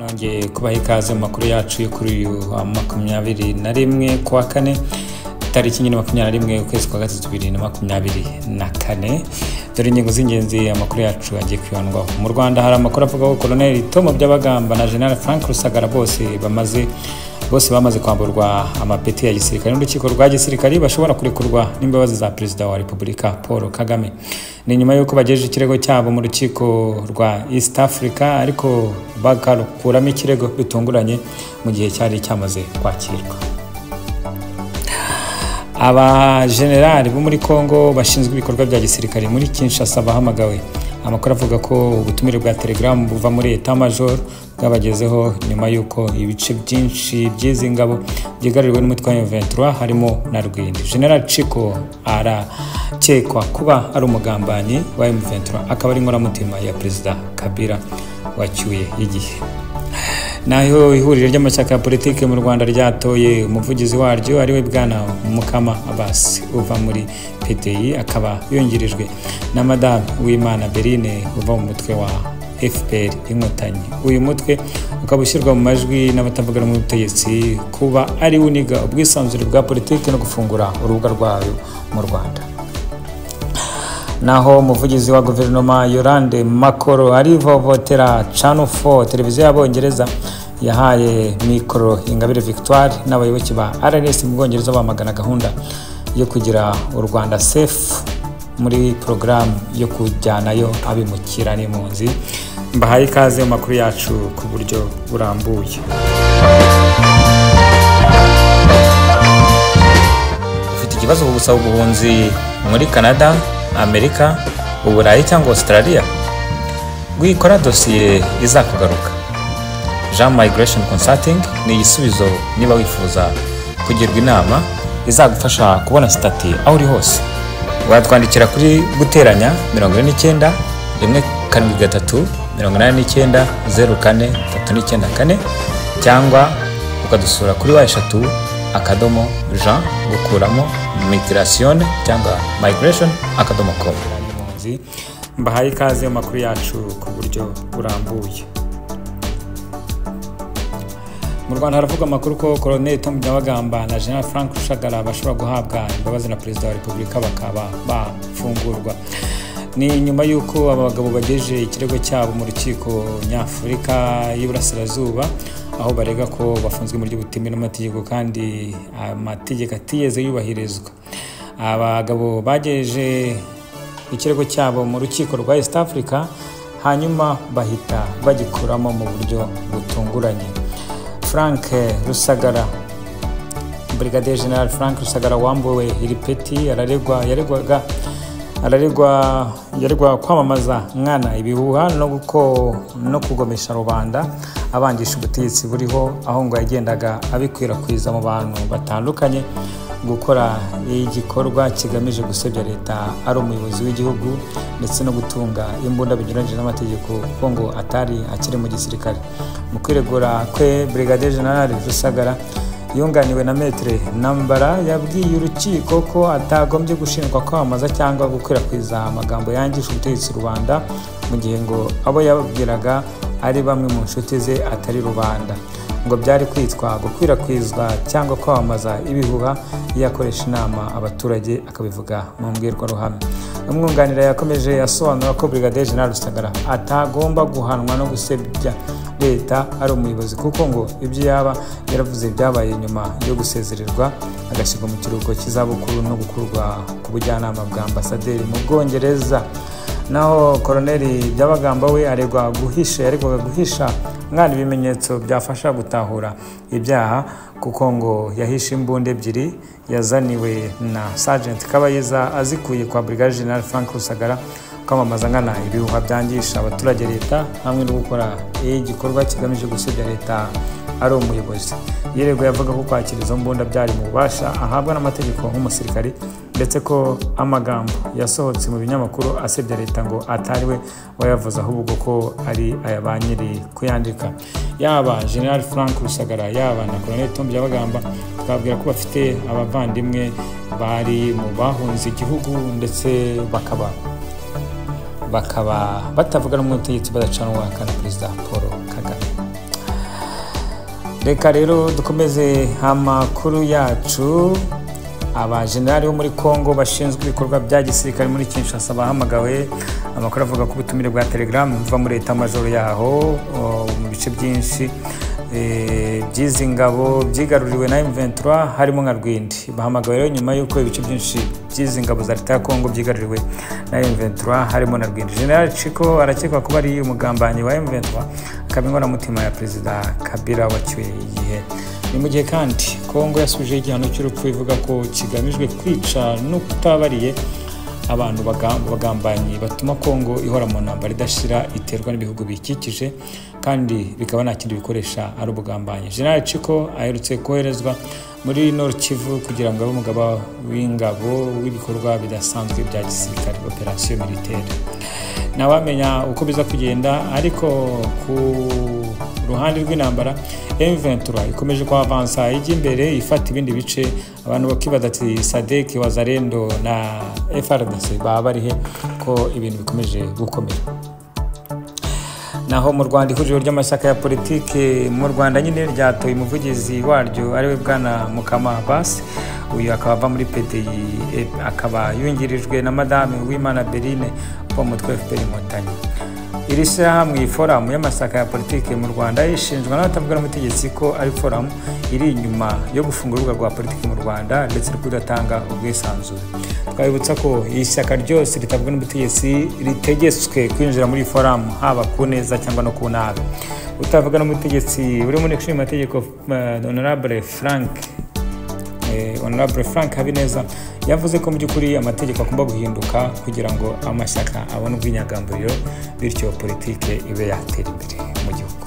Nongeye kubaha ikaze mu makuru yacu yo kuri uyu wa 21 kuwa kane, tariki nyine 21 ukwezi kwa gatatu 2024. Dore ingingo z'ingenzi amakuru yacu agiye kwibandwaho. Mu Rwanda hari amakuru avuga ko Colonel Tom Byabagamba na General Frank Rusagara bose bamaze kwamburwa amapeti ya gisirikare n'urukiko rwa gisirikare, bashobora kurekurwa n'imbabazi za Perezida wa Repubulika Paul Kagame. Ni nyuma y'uko bagejeje ikirego cyabo mu rukiko rwa East Africa, ariko bakarukuramo ikirego bitunguranye mu gihe cyari cyamaze kwakirwa. Aba generali bo muri Congo bashinzwe ibikorwa bya gisirikare muri Kinshasa bahamagawe. Amakuru avuga ko ubutumire bwa Telegram buva muri Etat Major bwabagezeho nyuma y'uko ibice byinshi by'izi ngabo byigarirwe n'umutwe wa M23 harimo na Rwindi. General Chiko arakekwa kuba ari umugambanyi wa M23, akaba ari inkoramutima ya Perezida Kabila wacyuye igihe. Naho ihuriro ry'amashyaka ya politiki mu Rwanda ryatoye umuvugizi waryo ariwe Bwana Mukama Abbas uva muri PDI, akaba yungirijwe na Madame Uwimana Berine uva mu mutwe wa FPR Inkotanyi. Uyu mutwe ukaba ushyirwa mu majwi n'abatavuga rumwe n'ubutegetsi kuba ari uniga ubwisanzure bwa politiki no gufungura urubuga rwayo mu Rwanda. Naho umuvugizi wa guverinoma Yolande Makoro arivovotera Channel 4 televiziyo y'Abongereza yahaye mikoro Ingabire Victoire n'abayoboke ba RNS mu Bwongereza bamagana gahunda yo kugira u Rwanda safe muri porogaramu yo kujyanayo abimukira n'impunzi. Mbahaye ikaze mu makuru yacu ku buryo burambuye. Ufite ikibazo ku gusaba ubuhunzi muri Canada, Amerika, Uburayi cyangwa Australia? Wikora dosiye izakugaruka. Jean Migration Consulting ni igisubizo niba wifuza kugirwa inama izagufasha kubona sitati aho uri hose. Watwandikira kuri guteranya 49 173 89 04 394 cyangwa ukadusura kuri W akadomo Jean gukuramo migration cyangwa migration.com. Mbahaye ikaze mu makuru yacu ku buryo burambuye. Mu Rwanda haravuga amakuru ko Colonel Tom Byabagamba na General Frank Rusagara bashobora guhabwa imbabazi na Perezida wa Repubulika bakaba bafungurwa. Ni nyuma y'uko aba bagabo bagejeje ikirego cyabo mu rukiko nyafurika y'Iburasirazuba, aho barega ko bafunzwe mu buryo butemewe n'amategeko kandi amategeko atigeze yubahirizwa. Abagabo bagejeje ikirego cyabo mu rukiko rwa East Africa, hanyuma bahita bagikuramo mu buryo butunguranye. Frank Rusagara, Brigadier General Frank Rusagara wambuwe iri peti, yaregwa kwamamaza mwana ibihuha no kugomesha rubanda abangisha ubutegetsi buriho, aho ngo yagendaga abikwirakwiza mu bantu batandukanye gukora igikorwa kigamije gusebya leta ari umuyobozi w'igihugu ndetse no gutunga imbunda binyuranyije n'amategeko, kuko ngo atari akiri mu gisirikare. Mu kwiregura kwe, Brigadier General Rusagara yunganiwe na Maître Nambara yabwiye urukiko ko atagombye gushinjwa kwamamaza cyangwa gukwirakwiza amagambo yangisha ubutegetsi rubanda, mu gihe ngo abo yababwiraga ari bamwe mu nshuti ze atari rubanda. Ngo byari kwitwa gukwirakwizwa cyangwa kwamamaza ibihuha iyo akoresha inama abaturage akabivuga mu mbwirwaruhame. Umwunganira yakomeje asobanura ko Brigadier General Rusagara atagomba guhanwa no gusebya leta ari umuyobozi, kuko ngo ibyo yaba yaravuze byabaye nyuma yo gusezererwa agashyirwa mu kiruhuko cy'izabukuru no gukurwa ku bujyanama bwa ambasaderi mu Bwongereza. Naho Colonel Byabagamba we yaregwaga guhisha mwana ibimenyetso byafasha gutahura ibyaha, kuko ngo yahishe imbunda ebyiri yazaniwe na Sergeant Kabayiza azikuye kwa Brigadier General Frank Rusagara, kwamamaza nkana ibihuha byangisha abaturage leta hamwe no gukora igikorwa kigamije gusebya leta ari umuyobozi. Yiregwa yavuga ko kwakira izo mbunda byari mu bubasha ahabwa n'amategeko nk'umusirikari, ndetse ko amagambo yasohotse mu binyamakuru asebya leta ngo atari we wayavuze, ahubwo ko ari aya ba nyiri kuyandika. Yaba General Frank Rusagara yaba na Colonel Tom Byabagamba twabwira ko bafite abavandimwe bari mu bahunze igihugu, ndetse bakaba batavuga n'umutegetsi badacanwa na Perezida Paul Kagame. Reka rero dukomeze amakuru yacu. Abajenerali bo muri Kongo bashinzwe ibikorwa bya gisirikare muri Kinshasa bahamagawe. Amakuru avuga ko ubutumire bwa Telegram buva muri leta majoro yaho mu bice byinshi by'izi ngabo byigaruriwe na M23 harimo nka Rwindi. Bahamagawe rero nyuma y'uko ibice byinshi by'izi ngabo za leta ya Kongo byigaruriwe na M23 harimo na Rwindi. General Chiko arakekwa kuba ari umugambanyi wa M23, akaba inkoramutima ya Perezida Kabila wacyuye igihe. Ni mu gihe kandi Kongo yasubije igihano cy'urupfu ivuga ko kigamijwe kwica no kutabariye abantu bagambanyi batuma Kongo ihora mu ntambara idashira iterwa n'ibihugu bikikije, kandi bikaba nta kindi bikoresha ari ubugambanyi. General Chiko aherutse koherezwa muri Nord Kivu kugira ngo abe umugaba w'ingabo w'ibikorwa bidasanzwe bya gisirikare, operation militaire. Ntawamenya uko biza kugenda, ariko ku ruhande rw'intambara M23 ikomeje kwavansa ijya imbere ifata ibindi bice. Abantu bakibaza ati SADC, Wazalendo na FARDC baba bari he ko ibintu bikomeje gukomera. Naho mu Rwanda, ihuriro ry'amashyaka ya politike mu Rwanda nyine ryatoye umuvugizi waryo ariwe Bwana Mukama Abbas. Uyu akaba ava muri PDI, akaba yungirijwe na Madame Uwimana Berine wo mu mutwe FPR Inkotanyi. Iri shyirahamwe, forum y'amashyaka ya politike mu Rwanda, ishinjwa n'abatavuga n'ubutegetsi ko ari forum iri inyuma yo gufunga urubuga rwa politiki mu Rwanda ndetse no kudatanga ubwisanzure. Twabibutsa ko iri shyaka ryose ritavuga n'ubutegetsi ritegetswe kwinjira muri forum, haba ku neza cyangwa no ku nabi. Utavuga n'ubutegetsi uri muri nteko amategeko Honorable Frank Habineza yavuze ko mu by'ukuri amategeko agomba guhinduka kugira ngo amashyaka abone ubwinyagamburiro, bityo politike ibe yatera imbere mu gihugu.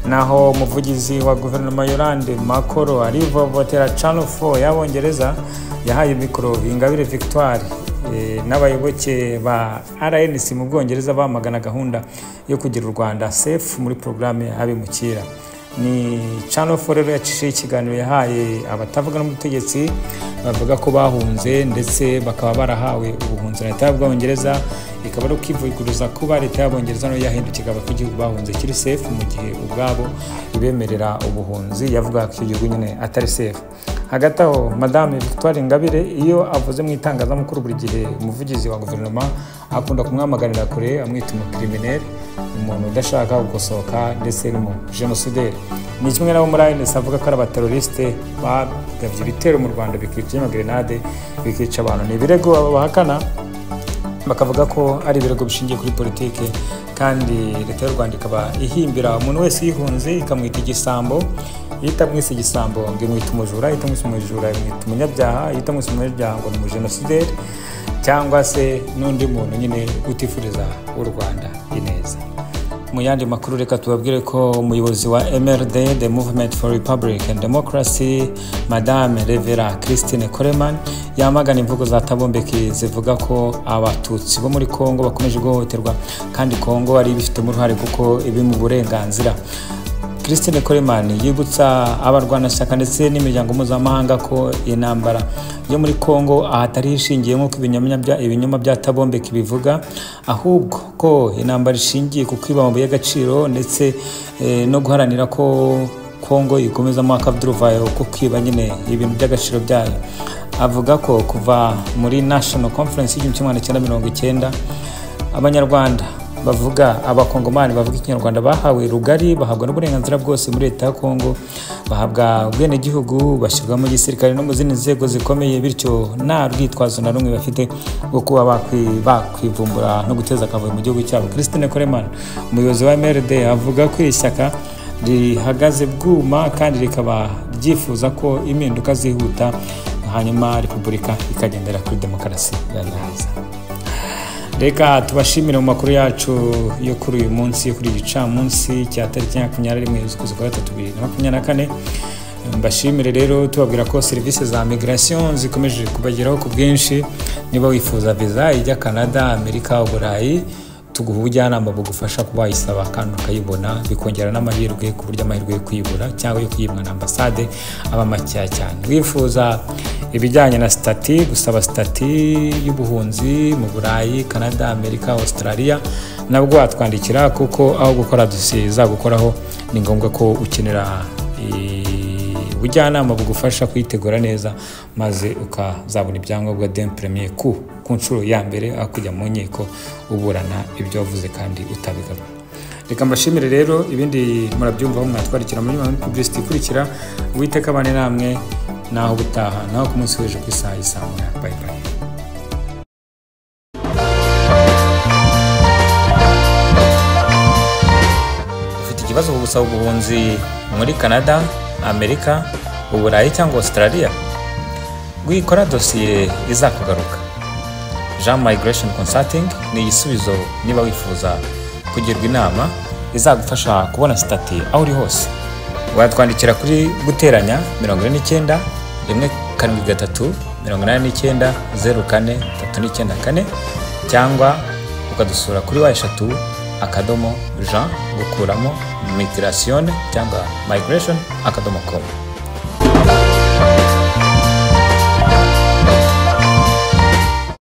Naho umuvugizi wa guverinoma Yolande Makolo arivovotera Channel 4 y'Abongereza yahaye mikoro Ingabire Victoire n'abayoboke ba RNC mu Bwongereza bamagana gahunda yo kugira u Rwanda safe muri programme abimukira. Ni Channel 4 rero yacishe ikiganiro yahaye abatavuga n'ubutegetsi bavuga ko bahunze ndetse bakaba barahawe ubuhunzi na leta y'Ubwongereza, ikaba ari ukwivuguriza kuba leta y'Abongereza nayo yahindukiye ikaba ko igihugu bahunze kiri safe, mu gihe ubwabo ibemerera ubuhunzi yavuga ko icyo gihugu nyine atari safe. Hagati aho Madame Victoire Ingabire iyo avuze mu itangazamakuru buri gihe umuvugizi wa guverinoma akunda kumwamaganira kure, amwita umukriminere, umuntu udashaka gukosoka ndetse n'umujenosideri. Ni kimwe nabo muri ANC avuga ko ari abateroriste bagavye ibitero mu Rwanda bikica amagrenade, bikica abantu. Ni ibirego abo bahakana bakavuga ko ari ibirego bishingiye kuri politike, kandi leta y'u Rwanda ikaba ihimbira umuntu wese yihunze ikamwita igisambo. Iyo itamwise igisambo ngo imwita umujura, iyo itamwise umujura imwita umunyabyaha, iyo itamwise umunyabyaha ngo ni umujenosideri cyangwa se n'undi muntu nyine utifuriza u Rwanda ineza. Mu yandi makuru reka tubabwire ko umuyobozi wa MRD, The Movement for Republic and Democracy, Madame Revera Christine Coleman, yamagana imvugo za Tabombeki zivuga ko abatutsi bo muri Kongo bakomeje guhohoterwa kandi Kongo ari ibifitemo uruhare kuko ibi mu burenganzira. Christine Coleman yibutsa abarwanashyaka ndetse n'imiryango mpuzamahanga ko intambara yo muri Kongo ahatari ishingiye nk'uko ibinyoma bya Tabombeki bivuga, ahubwo ko intambara ishingiye ku kwiba amabuye y'agaciro ndetse no guharanira ko Kongo ikomezamo akaduruvayo ko kwiba nyine ibintu by'agaciro byayo. Avuga ko kuva muri National Conference 1990 Abanyarwanda bavuga abakongomani bavuga ikinyarwanda bahawe rugari, bahabwa n'uburenganzira bwose muri leta ya Kongo, bahabwa ubwenegihugu, bashyirwa mu gisirikare no mu zindi nzego zikomeye, bityo nta rwitwazo na rumwe bafite rwo kuba bakwivumbura no guteza akavuyo mu gihugu cyabo. Christine Coleman, umuyobozi wa MRD, avuga ko iri shyaka rihagaze bwuma kandi rikaba ryifuza ko impinduka zihuta, hanyuma repubulika ikagendera kuri demokarasi ya neza. Reka tubashimire mu makuru yacu yo kuri uyu munsi, yo kuri gicamunsi cya tariki 21 z'ukwezi kwa gatatu 2024. Mbashimire rero tubabwira ko serivisi za migration zikomeje kubageraho ku bwinshi. Niba wifuza visa ijya Canada, Amerika, Uburayi, Tuguha ubujyanama bugufasha kuba wayisaba kandi ukayibona, bikongera n'amahirwe, ku buryo amahirwe yo kuyibura cyangwa yo kuyibwa na ambasade aba makeya cyane. Wifuza ibijyanye na statut, gusaba statut y'ubuhunzi mu Burayi, Canada, Amerika, Australia, nabwo watwandikira, kuko aho gukora dosiye izagukoraho ni ngombwa ko ukenera ubujyanama bugufasha kuyitegura neza, maze ukazabona ibyangombwa d'un premier coup, ku nshuro ya mbere, aho kujya mu nkiko uburana ibyo wavuze kandi utabigarura. Reka mbashimire rero, ibindi murabyumvaho mwatwandikira muri publicity ikurikira. Uwiteka abane namwe, naho ubutaha, naho ku munsi w'ejo ku isaha y'isaa 1. Bye bye. Ufite ikibazo ku gusaba ubuhunzi muri Canada, Amerika, Uburayi cyangwa Australia? Wikora dosiye izakugaruka. Jean Migration Consulting ni igisubizo niba wifuza kugirwa inama izagufasha kubona statut aho uri hose. Watwandikira kuri +49 173 89 04 394, cyangwa ukadusura kuri w, .jean gukuramo migration cyangwa migration .com.